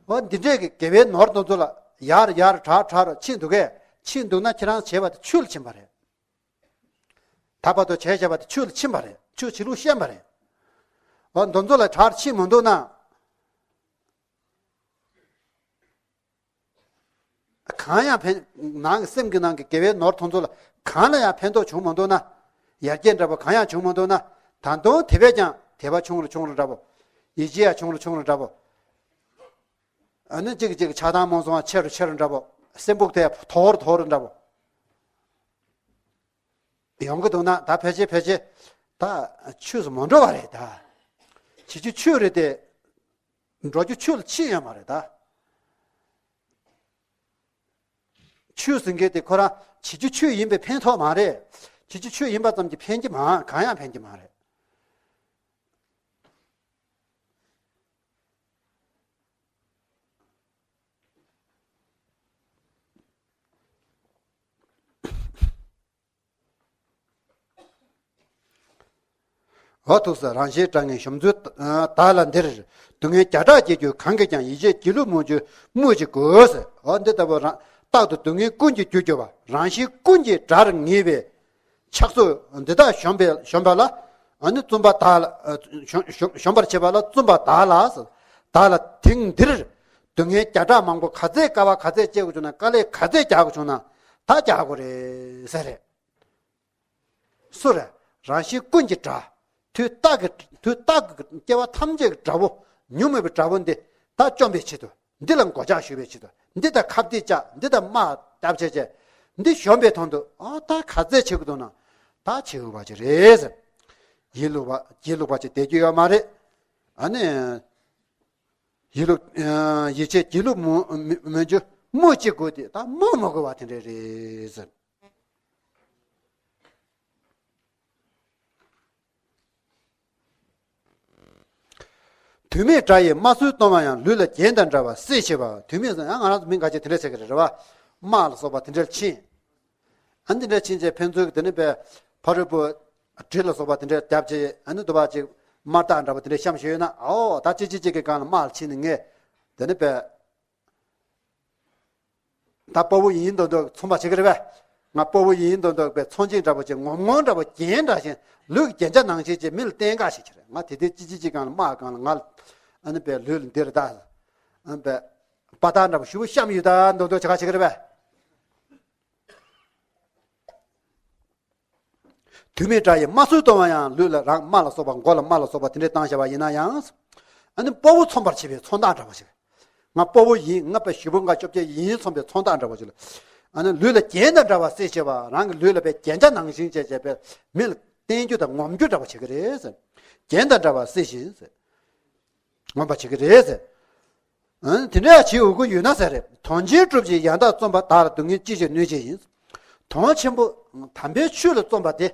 འོ་འདི་འདྲས་ཀྱི་དགེ་བའི་ནོར་དེ་ཚོ་ལ་ཡར་ཡར་དྲག་དྲག་རུ་ཕྱིན་འདུག་གས། ཕྱིན་འདུག་ན་ཁྱེད་རང་བྱས་པ་དེ་ཆོས་ལ་ཕྱིན་པ་རེད། ད་བར་དུ་བྱས་བྱས་པ་དེ་ཆོས་ལ་ཕྱིན་པ་རེད། ཆོས་བྱེད་ལུགས་ཤེས་པ་རེད། འོ་འདི་ཚོ་ལ་དྲག་ཕྱིན་མི་འདུག་ན། གང་ཡང་ཕན། ནང་གི་སེམས་ཀྱི་ནང་གི་དགེ་བའི་ནོར་དེ་ཚོ་ལ་གང་ལ་ཡང་ཕན་ཐོགས་བྱུང་མ་འདུག་ན། ཡར་རྒྱས་འདྲ་པོ་གང་ཡང་བྱུང་མ་འདུག་ན། ད་དུང་དེ་བས་ཀྱང་དད་པ་ཆུང་རུ་ཆུང་རུ་འདྲ་པོ། ཡིད་ཆེས་ཡང་ཆུང་རུ་ཆུང་རུ་འདྲ་པོ། ཨ་ནི་གཅིག་གིས་གཅིག་གི་ཆགས་སྡང་རྨོངས་གསུམ་ཡང་ཆེ་རུ་ཆེ་རུ་འདྲ་པོ། སེམས་སྤུག་དེ་མཐོ་རུ་མཐོ་རུ་འདྲ་པོ། ཡོང་གི་འདུག་ན་ད་ཕལ་ཆེར་ཕལ་ཆེར་ད་ཆོས་སུ་མ་འགྲོ་བ་རེད་ད། བྱེད་རྒྱུ་ཆོས་རེད་དེ། འགྲོ་རྒྱུ་ཆོས་ལ་ཕྱིན་ཡོད་མ་རེད་ད། ཆོས་ཟེར་མཁན་དེ་ཁོ་རང་བྱེད་རྒྱུ་ཆོས་ཡིན་པས་ཕན་ཐོགས་མ་རེད། བྱེད་རྒྱུ་ཆོས་ཡིན་པ་ཙམ་གྱིས་ཕན་གྱི་མ། གང་ཡང་ཕན་གྱི་མ་རེད། འོ་ཐུགས་སུ་རང་བཞིན་དྲང་ངེས་གཞོམ་ཚུལ་དག་ལ་འདིར། སྡུག་བསྔལ་བརྒྱ་ཕྲག་བགྱིད་རྒྱུ་གང་གིས་ཀྱང་། ཡིད་བྱེད་སྒྱིད་ལུག་སྨོས་ཅི་སྨོས་ཅི་དགོས། འོ་འདི་ལྟ་བུ་རང་རྟག་ཏུ་སྡུག་བསྔལ་ཀུན་གྱི་རྒྱུར་གྱུར་པ། རང་བཞིན་ཀུན་གྱི་དགྲར་ངེས་པའི་ཕྱག་རྫོགས་འདི་དག་གཞོམ་པའི་གཞོམ་པ་ལ། ཨ་ནི་བཙུན་པ་བདག་ལ་གཞོམ་གཞོམ་གཞོམ་པར་བྱེད་པ་ལ་བཙུན་པ་བདག་ལ། བདག་ལ་དེང་འདིར་སྡུག་བསྔལ་བརྒྱ་ཕྲག་མང་པོ་ག་ཚད་དཀའ་བ་ག་ཚད་སྤྱད་དགོས་བྱུང་ན། དཀའ་ལས་ག་ཚད་རྒྱག་དགོས་བྱུང་ན་ད་རྒྱག་དགོས་རེད་ཟེར་རེད། སུ་རེད། རང་བཞིན་ཀུན་གྱི་དགྲ། དུས་རྟག་གི་དུས་རྟག་གི་སྐྱེ་བ་ཐམས་ཅད་ཀྱི་དགྲ་བོ། ཉོན་མོངས་པའི་དགྲ་བོ་འདི་ད་བཅོམ་པའི་ཆེད་དུ། འདི་ལ་མགོ་ལྕག་གཞུ་བའི་ཆེད་དུ། འདི་དང་ཁ་གཏད་བཅག་འདི་དང་དམག་རྒྱབ་བྱས་བྱས། འདི་གཞོམ་པའི་དོན་དུ་ཨ་ད་ག་ཚད་བྱེད་དགོས་འདུག་ན། ད་བྱེད་འོས་པ་ཅིག་རེད་ཟེར། ཡིད་ལུག་པ་ཡིད་ལུག་པ་ཅིག་བསྡད་རྒྱུ་ཡོད་མ་རེད། ཨ་ནི། ཡིད་ལུག་ཡིད་བྱེད་སྒྱིད་ལུག་སྨོས་སྨོས་རྒྱུ་སྨོས་ཅི་དགོས་ཏེ་ད་སྨོས་མི་དགོས་པ་དེ་འདྲ་རེད་ཟེར། དུས་མེད་དགྲ་ཡིས་དམར་གསོད་གཏོང་བ་ཡང་། ལུས་ལ་རྒྱན་དང་འདྲ་བ་སྲེག་བྱེད་པ། དུས་མེད་ཟེར་ཡང་ང་རང་ཚོ་མི་འགའ་ཅིག་དེ་འདྲ་བྱེད་ཀྱི་རེད། རེད་བ། དམག་ལ་སོགས་པ་དེ་འདྲ་ཕྱིན། ཨ་ནི་དེ་འདྲ་ཕྱིན་བྱས་ཕན་ཚུན་གྱི་དེ་ནི་པའི་ཕ་རོལ་པོ་གྲི་ལ་སོགས་པ་དེ་འདྲ་བརྒྱབ་བྱས། ཨ་ནི་དུ་བ་ཅིག་དམར་རྟགས་འདྲ་བ་དེ་འདྲ་བཤམས་བཞག་ཡོད་ན། ཨོ་ད་གཅིག་གཅིག་གཅིག་གི་སྒང་ལ་དམག་ལ་ཕྱིན་ནས་ངས་དེ་ནི་པའི། ད་དཔའ་བོ་ཡིན་མདོག་མདོག་མཚོན་པ་བྱེད་ཀྱི་རེད་པས། ང་དཔའ་བོ་ཡིན་མདོག་མདོག་པའི་མཚོན་བྱེད་འདྲ་པོ་ཅིག་ངོམ་ངོམ་འདྲ་པོ་རྒྱན་འདྲ་ཞིག་ལུས་ཀྱི་རྒྱན་ཆ་ནང་བཞིན་ཅིག་མི་ལ་བསྟན་ག་ཞིག་བྱེད་རེད། ང་དེ་དུས་ཅི་ཅི་ཅི་གང་ལ་དམག་གང་ལ་ང་ལ་ཨ་ནི་པའི་ལུས་ལ་འདིར་ད་ཨ་ནི་པའི་དཔའ་རྟགས་འདྲ་པོ་ཞུ་བོ་བཤམས་ཡོད་ད་མདོག་མདོག་བྱེད་ག་བྱེད་ཀྱི་རེད་པས། དུ་མའི་དགྲ་ཡིས་རྨ་སོས་གཏོང་བ་ཡང་། ལུས་ལ་རང་རྨ་ལ་སོགས་པ། མགོ་ལ་རྨ་ལ་སོགས་པ་དེ་འདྲས་བཏང་བཞག་པ་ཡིན་ན་ཡང་། ཨ་ནི་དཔའ་བོ་མཚོན་པར་བྱེད་པའི་མཚོན་རྟགས་འདྲ་བ་ཞིག་ང་དཔའ་བོ་ཡིན། ང་དཔེ་ཞེ་པོ་ང་སྐྱོབ་ཅན་ཡིན་མཚོན་པའི་མཚོན་རྟགས་འདྲ་བ་ཞིག་ལ། ཨ་ནི་ལུས་ལ་རྒྱན་དང་འདྲ་བ་གསལ་བྱེད་པ། རང་གི་ལུས་ལ་དཔེ་རྒྱན་ཆ་ནང་བཞིན་བྱས་བྱས་པས་མི་ལ་བསྟན་རྒྱུ་དང་ངོམ་རྒྱུ་འདྲ་བ་བྱེད་ཀྱི་རེད་ཟེར། རྒྱན་དང་འདྲ་བ་གསལ་བྱེད་ཟེར། ངོམ་པ་བྱེད་ཀྱི་རེད་ཟེར། ཨ་ནི་དེ་འདྲ་བྱེད་འོས་ཀྱི་ཡོད་ན་ཟེར་རེད། དོན་ཆེན་སྒྲུབ་ཕྱིར་ཡང་དག་བརྩོན་པ། བདག་ལ་སྡུག་བསྔལ་ཅི་ཕྱིར་གནོད་བྱེད་ཡིན། དོན་ཆེན་པོ་དམ་པའི་ཆོས་ལ་བརྩོན་པ་དེ།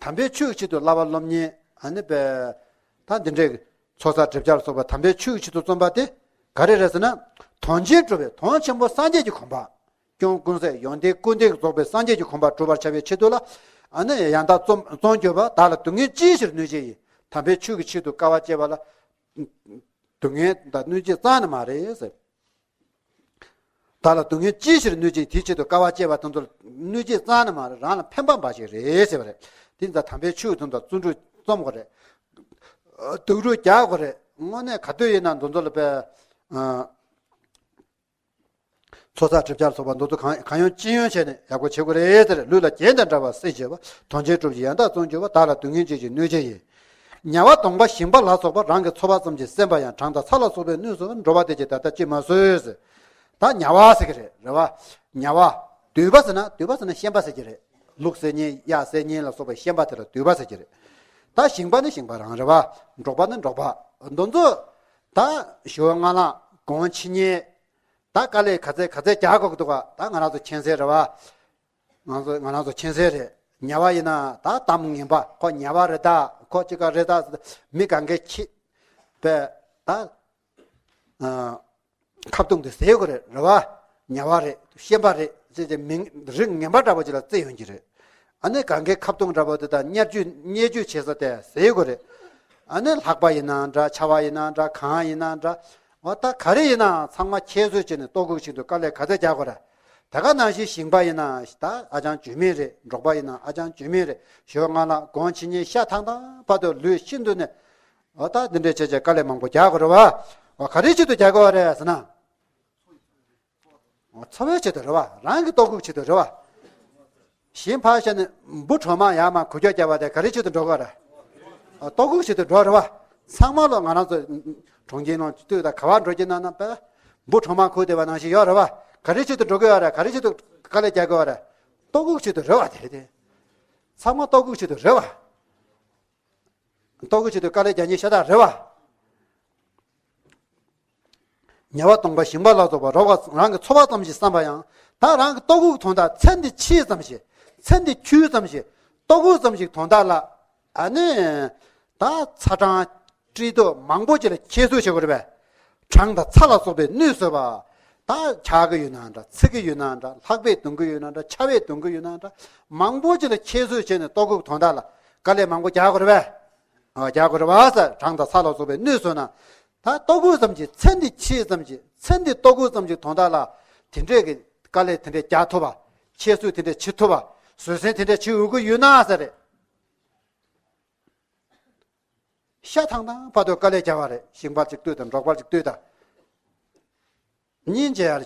དམ་པའི་ཆོས་ཀྱི་ཆེད་དུ་བསླབ་པ་སློབ་གཉེར། ཨ་ནི་པའི་ད་འདི་འདྲའི་ཚོགས་བསགས་སྒྲིབ་སྦྱང་ལ་སོགས་པ་དམ་པའི་ཆོས་ཀྱི་ཆེད་དུ་བརྩོན་པ་དེ་ག་རེ་རེད་ཟེར་ན། དོན་ཆེན་སྒྲུབ་པའི་དོན་ཆེན་པོ་སངས་རྒྱས་ཀྱི་གོ་འཕང་། སྐྱོན་ཀུན་ཟད་ཡོན་ཏན་ཀུན་ལྡན་རྫོགས་པའི་སངས་རྒྱས་ཀྱི་གོ་འཕང་སྒྲུབ་པར་བྱ་བའི་ཆེད་དུ་ལ། ཨ་ནི་ཡང་དག་བརྩོན་བརྩོན་གྱུར་པ། བདག་ལ་སྡུག་བསྔལ་ཅི་ཕྱིར་གནོད་བྱེད་ཡིན། དམ་པའི་ཆོས་ཀྱི་ཆེད་དུ་དཀའ་བ་སྤྱད་པ་ལ་སྡུག་བསྔལ་དང་གནོད་བྱེད་རྩ་ནས་མ་རེད་ཟེར། བདག་ལ་སྡུག་བསྔལ་ཅི་ཕྱིར་གནོད་བྱེད། དེའི་ཆེད་དུ་དཀའ་བ་སྤྱད་པ་དེ་ཚོ་ལ་གནོད་བྱེད་རྩ་ནས་མ་རེད། རང་ལ་ཕན་པ་འབའ་ཞིག་རེད་ཟེར་བ་རེད། དེ་ཙང་དམ་པའི་ཆོས་དེ་ཚོ་བརྩོན་འགྲུས་རྩོམ་དགོས་རེད། སྡུག་རུས་རྒྱག་དགོས་རེད། དངོས་གནས་ག་དུས་ཡིན་ན་འདི་ཚོ་ལ་དཔེ། ཨ། ཚོགས་བསགས་སྒྲིབ་སྦྱང་ལ་སོགས་པ་འདི་ཚོ་གང་གང་ཡོང་ཅི་ཡོང་བྱས་ནས་ཡག་པོ་བྱེད་དགོས་རེད་ཟེར། ལུས་ལ་རྒྱན་དང་འདྲ་བ་གསལ་བྱེད་པ། དོན་ཆེན་སྒྲུབ་ཕྱིར་ཡང་དག་བརྩོན་གྱུར་པ། བདག་ལ་སྡུག་བསྔལ་ཅི་ཕྱིར་གནོད་བྱེད་ཡིན། ཉ་བ་གདོང་པ་ཞིང་པ་ལ་སོགས་པ། རང་གི་འཚོ་བ་ཙམ་གྱིས་སེམས་པ་ཡང་། གྲང་དང་ཚ་ལ་སོགས་པའི་གནོད་སོགས། འགྲོ་བ་དེ་ཚོས་ད་ལྟ་ཅི་མ་བཟོད་ཟེར། ད་ཉ་བ་ཟེར་གྱི་རེད། རེད་བ། ཉ་བ། གདོང་པ་ཟེར་ན། གདོང་པ་ཟེར་ན་ཤན་པ་ཟེར་གྱི་རེད། ལུག་ཟེར་མཁན། གཡག་ཟེར་མཁན་ལ་སོགས་པའི་ཤན་པ་དེ་ལ་གདོང་པ་ཟེར་གྱི་རེད། ད་ཞིང་པ་ནི་ཞིང་པ་རང་རེད་བ། འབྲོག་པ་ནི་འབྲོག་པ། འདི་ཚོ་ད་ཞོལ་སྔ་ལངས་དགོང་ཕྱི་ཉལ། ད་དཀའ་ལས་ག་ཚད་ག་ཚད་རྒྱག་དགོས་ཀྱི་འདུག་ག་ད་ང་རང་ཚོ་མཁྱེན་གསལ་རེད་བ། ང་ཚོ་ང་རང་ཚོ་མཁྱེན་གསལ་རེད། ཉ་བ་ཡིན་ན་ད་གཏམ་ངན་པ། ཁོ་ཉ་བ་རེད་ད། ཁོ་ཅི་ག་རེད་ད། མི་གང་གས་ཁྱི་པས་ད། ཨ། ཁ་བཏུང་དེ་ཟས་དགོས་རེད། རེད་བ། ཉ་བ་རེད། ཤན་པ་རེད་ཅེས་ཀྱི་མིང་རིགས་ངན་པ་འདྲ་པོ་ཅིག་ལ་བརྩི་ཡོང་གི་རེད། ཨ་ནི་གང་གའི་ཁ་བཏུང་འདྲ་པོ་དེ་དང་བརྙས་བཅོས་བརྙས་བཅོས་བྱེད་ས་དེ་ཟས་དགོས་རེད། ཨ་ནི་ལྷགས་པ་ཡིན་ན་འདྲ། ཆ་བ་ཡིན་ན་འདྲ། གང་ཡིན་ན་འདྲ། འོ་ད་ག་རེ་ཡིན་ནའང་ཚང་མ་ཁྱད་གསོད་བྱས་ནས་ལྟོ་གོས་ཆེད་དུ་དཀའ་ལས་ག་ཚད་རྒྱག་དགོས་རེད། ད་ག་ནང་བཞིན་ཞིང་པ་ཡིན་ན་ད་ཨ་ཅང་འཇོན་མི་རེད། འབྲོག་པ་ཡིན་ན་ཨ་ཅང་འཇོན་མི་རེད། ཞོལ་སྔ་ལངས་དགོང་ཕྱི་ཉལ་ཤ་ཐང་ཐང་བར་དུ་ལུས་ཤིན་ཏུ་ནས། འོ་ད་འདི་འདྲའི་བྱས་བྱས་དཀའ་ལས་མང་པོ་རྒྱག་དགོས་རེད་བ། འོ་ག་རེའི་ཆེད་དུ་རྒྱག་དགོས་རེད་ཟེར་ན། འོ་འཚོ་བའི་ཆེད་དུ་རེད་བ། རང་གི་ལྟོ་གོས་ཆེད་དུ་རེད་བ། གཞན་ཕར་བཞག་ནས་འབུ་གྲོག་མ་ཡར་མར་འགུལ་སྐྱོད་བརྒྱབ་པ་དེ་ག་རེའི་ཆེད་དུ་འགྲོ་དགོས་རེད། འོ་ལྟོ་གོས་ཆེད་དུ་འགྲོ་རེད་བ། ཚང་མ་ལོ་ང་རང་ཚོ་གྲོང་ཁྱེར་ནང་ལྟོས་དང་ག་བར་འགྲོ་གི་ན་ན་པས། འབུ་གྲོག་མ་འགུལ་བསྡད་པ་ནང་བཞིན་ཡོད་རེད་བ། ག་རེའི་ཆེད་དུ་འགྲོ་དགོས་རེད། ག་རེའི་ཆེད་དུ་དཀའ་ལས་རྒྱག་དགོས་རེད། ལྟོ་གོས་ཆེད་དུ་རེད་བ། དེ་དེ་ཚང་མ་ལྟོ་གོས་ཆེད་དུ་རེད་བ། ལྟོ་གོས་ཆེད་དུ་དཀའ་ལས་རྒྱག་མཁན་ཤ་སྟག་རེད་བ། ཉ་བ་གདོང་པ་ཞིང་པ་ལ་སོགས་པ། རོགས་པ་རང་གི་འཚོ་བ་ཙམ་ཞིག་བསམ་པ་ཡང་། ད་རང་གི་ལྟོ་གོས་ཀྱི་དོན་དག་ཚེ་འདི་ཕྱིས་ཙམ་ཞིག་ཚེ་འདི་ཁྱོད་ཙམ་ཞིག་ལྟོ་གོས་ཙམ་ཞིག་དོན་དག་ལ། ཨ་ནི་ད་ཚ་གྲང་སྐྲན་སྡུག་མང་པོ་ཅིག་ལ་ཁྱད་གསོད་བྱེད་དགོས་རེད་པས། གྲང་དང་ཚ་ལ་སོགས་པའི་གནོད་བཟོས་པ། ད་འཁྱག་གི་ཡོད་ན་འདྲ། ཚིག་གི་ཡོད་ན་འདྲ། ལྷགས་པས་གདུང་གི་ཡོད་ན་འདྲ། འཁྱག་པས་གདུང་གི་ཡོད་ན་འདྲ། མང་པོ་ཅིག་ལ་ཁྱད་གསོད་བྱས་ནས་ལྟོ་གོས་ཀྱི་དོན་དག་ལ་དཀའ་ལས་མང་པོ་རྒྱག་དགོས་རེད་པས། ཨ། རྒྱག་དགོས་རེད་པ་ཟེར། གྲང་དང་ཚ་ལ་སོགས་པའི་གནོད་བཟོས་ན། ད་ལྟོ་གོས་ཙམ་གྱིས་ཚེ་འདི་ཕྱིས་ཙམ་གྱིས། ཚེ་འདི་ལྟོ་གོས་ཙམ་གྱི་དོན་དག་ལ་དེ་འདྲས་ཀྱི་དཀའ་ལས་དེ་འདྲས་རྒྱག་ཐུབ་པ། ཁྱད་གསོད་དེ་འདྲས་བྱེད་ཐུབ་པ། བཟོད་བསྲན་དེ་འདྲས་བྱེད་འོས་ཀྱི་ཡོད་ན་ཟེར་རེད། ཤ་ཐང་ཐང་བར་དུ་དཀའ་ལས་རྒྱག་པ་རེད། ཞིང་པ་ཅིག་ལྟོས་དང་། འབྲོག་པ་ཅིག་ལྟོས་དང་། སྙིང་རྗེ་ཡར།